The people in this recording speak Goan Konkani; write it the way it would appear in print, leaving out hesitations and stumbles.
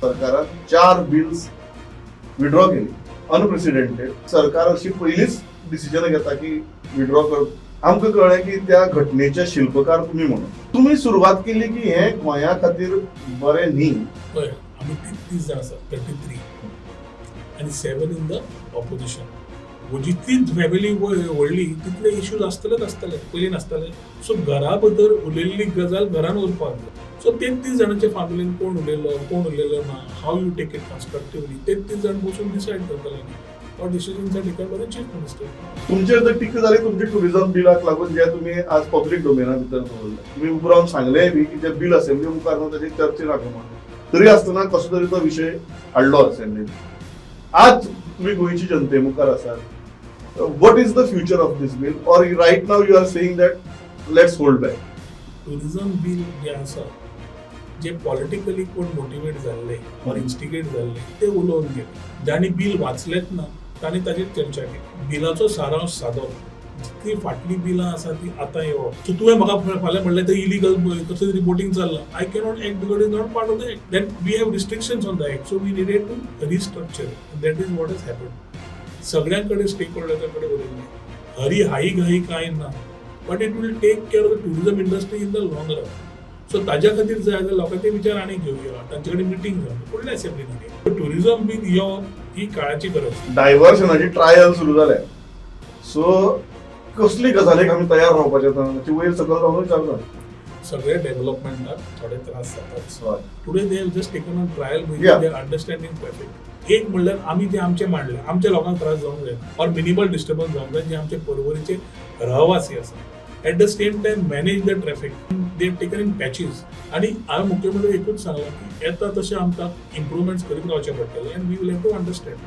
सरकारान चार बिल्स विड्रॉ केली. अनप्रेसिडेंटेड. सरकार अशी पयलीच डिसिजन घेता की विड्रॉ कर. आमकां कळ्ळें की त्या घटनेचे शिल्पकार तुमी म्हणून तुमी सुरवात केली की हें गोंया खातीर बरें न्ही. हय, आमी 33 जाण आसात, 33 आनी 7 इन the opposition. जितली फॅमिली व्हडली तितले इश्यूज आसतलेच आसतले, पयलीं नासताले. सो घरा भितर उलयल्ली गजाल घरान उरपाक जाय. सो 33 जाणांच्या फॅमिलीन कोण उलयलो, कोण उलयलो ना, how you take it constructively, 33 जाण बसून डिसायड करतले or decisions are taken by the chief minister. तुमचेर जर टिका जाली तुमचे टुरिझम बिलाक लागून, जे तुमी आज पब्लीक डोमेना भितर दवरले, तुमी उबो रावन सांगलें बी की जे बिल असेंब्ली मुखार न्हू, ताचेर चर्चे नाका म्हणून. तरी आसतना कसो तरी तो विशय हाडलो असेंब्लीन. आज तुमी गोंयची जनते मुखार आसात. What is the future of this bill, or right now you are saying that let's hold back? Tourism bill जे आसा, जे पॉलिटिकली कोण मोटिवेट जाल्ले ऑर इन्स्टिगेट जाल्ले ते उलोवन गेले. जांणी बील वाचलेच ना तांणी ताचेर चर्चा केली. बिलाचो सारांश सादो, जितली फाटलीं बिलां आसा ती आतां येवप. सो तुवें म्हाका फाल्यां म्हणलें ते इलिगल कसलें तरी बोटींग चल्लां, I cannot act because is not part of the act. Then we have restrictions on the act, so we needed to restructure. That is what has happen. सगळ्यां कडेन, स्टेक होल्डर्सां कडेन उलयल्लें. हरी हाई घाई कांय ना, but it will take care of the tourism industry in the long run. So ताज्या खातीर जाय जाल्यार लोकांचे विचार आनी घेवया, तांचे कडेन मिटींग जावन फुडल्या असेंब्लीन टुरिझम बील येवप ही काळाची गरज. डायव्हर्शनाची ट्रायल सुरू जाल्या, सो कसली गजालीक आमी तयार रावपाचें आतां? मातशी वयर सकयल जावन विचारता. सगळे डेव्हलपमेंटाक थोडे त्रास जाताच. Today they have just taken on trial. They are understanding traffic. एक म्हणल्यार आमी जे आमचे मांडले, आमच्या लोकांक त्रास जावंक जायना ऑर मिनिमल डिस्टर्बन्स जावंक जाय, जे आमचे पर्वरीचे रहवासी आसा. At the same time, manage the traffic. They have taken in patches. आनी हांवें मुख्यमंत्री एकूच सांगलां की येता तशें आमकां इम्प्रुवमेंट्स करीत रावचें पडटलें and we will have to understand.